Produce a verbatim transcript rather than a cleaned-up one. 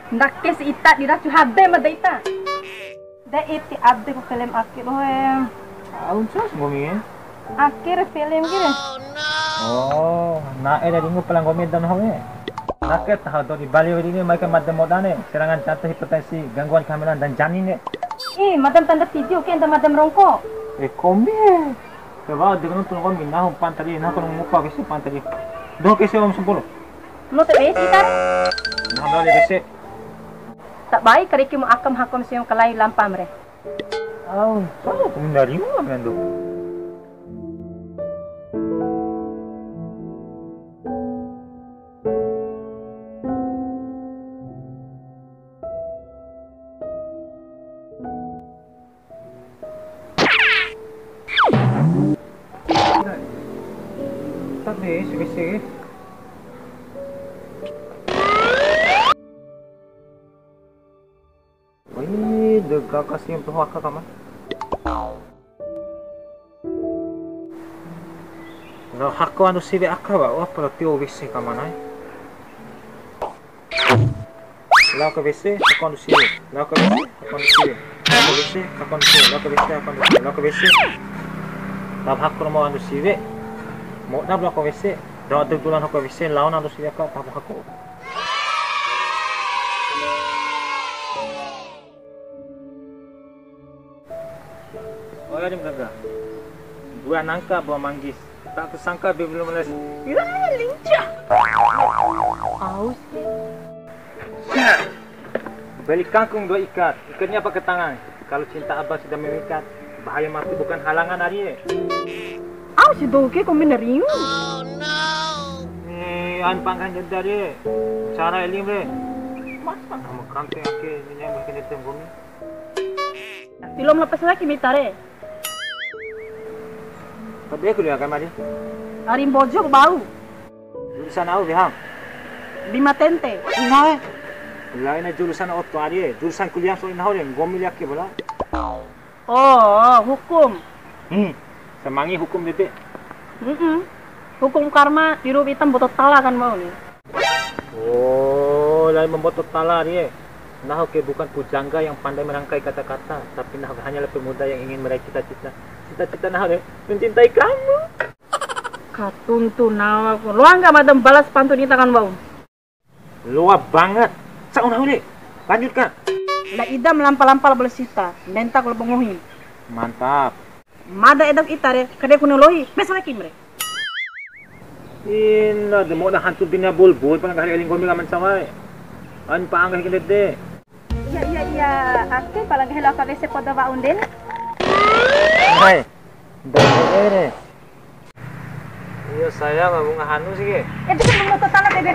Ndake si ita di racu H D mada ita. De iti ade ku film ake doho e. Au ncas nggomi e. Ake re film ke re. Oh, na'e dari nggomi pala nggomi dan ho e. Nake taho do di Bali wedi ni mai ke made modane, serangan jantung, hipertensi, gangguan kehamilan dan janin e. Ih, madam tanda video ke enda madam rongko. E kombi e. Coba de nonton nggomi nahu pantali, nahu kono ngupa ke si pantali. Doho ke si om sempuru. Lo te besi kan? Nahu bali besi. Ta bai kariki mu akam hakom sium kalai lampam re. Au, so, ku ndarima mendo. Tapi, sigi-sigi. Wih, de gaka si toho aka kama. Lao hako ando siwe aka wa, wa pala tio W C kama nai. Lao ke W C, hako ando siwe. Lao ke W C, hako ando siwe. Lao ke W C, hako ando siwe. Lao ke W C, hako ando siwe. Lao ke W C. Lao hako romo ando siwe. Mo dab lao ke W C. Dau adu bulan hako W C, lao ando siwe aka, tabu hako. Oi, adim gaga. Buah nangka, buah manggis. Tak kusangka be belum les. Ira lincah. Aus. Beli kangkung dua ikat. Ikatnya pakai tangan. Kalau cinta abang sudah memikat, bahaya mati bukan halangan, Ari. Au si dou ke kombi na ringu. Eh, an pangkan jeda, Ari. Cara elim re. Mas, mas, sama kante ake, ini yang makin itu nggomi. Tilom lepas lagi mitare. Tapi aku lihat kan, Ari. Ari Mbojo bau. Jurusan au, Bihang? Bima Tente. Ina, eh. Laina jurusan oto, Ari, eh. Jurusan kuliah so ina, Ari, nggomi liake bola. Oh, hukum. Hmm, semangi hukum, Dede. Mm-mm. Hukum karma, tiru hitam botol tala kan mau nih. Oh, lain membuat tala, Ari, eh. Nahu ke bukan pujangga yang pandai merangkai kata-kata, tapi nahu hanyalah pemuda yang ingin meraih cita-cita. Cita-cita nahu, eh, mencintai kamu. Katuntu nawa ku. Loa nggak madam balas pantun ita kan, Bau? Loa banget. Sa una ule. Lanjut, Kak. La ida melampa-lampa la boleh sita. Mentak la bongohi. Mantap. Mada edok ita re, kade ku nelohi. Bes lagi mre. Ina de moda hantu dunia bulbul, pala nggahari eling gomi kaman sawai. An pa anggahi kende de. Iya, iya, iya. Ake pala nggahi lao aka W C poda wa'un den. Hai. Ndai ere. Iya, sayang, aku ngahanu sih, ke. Eh, bisa menutup tanah, Bebe.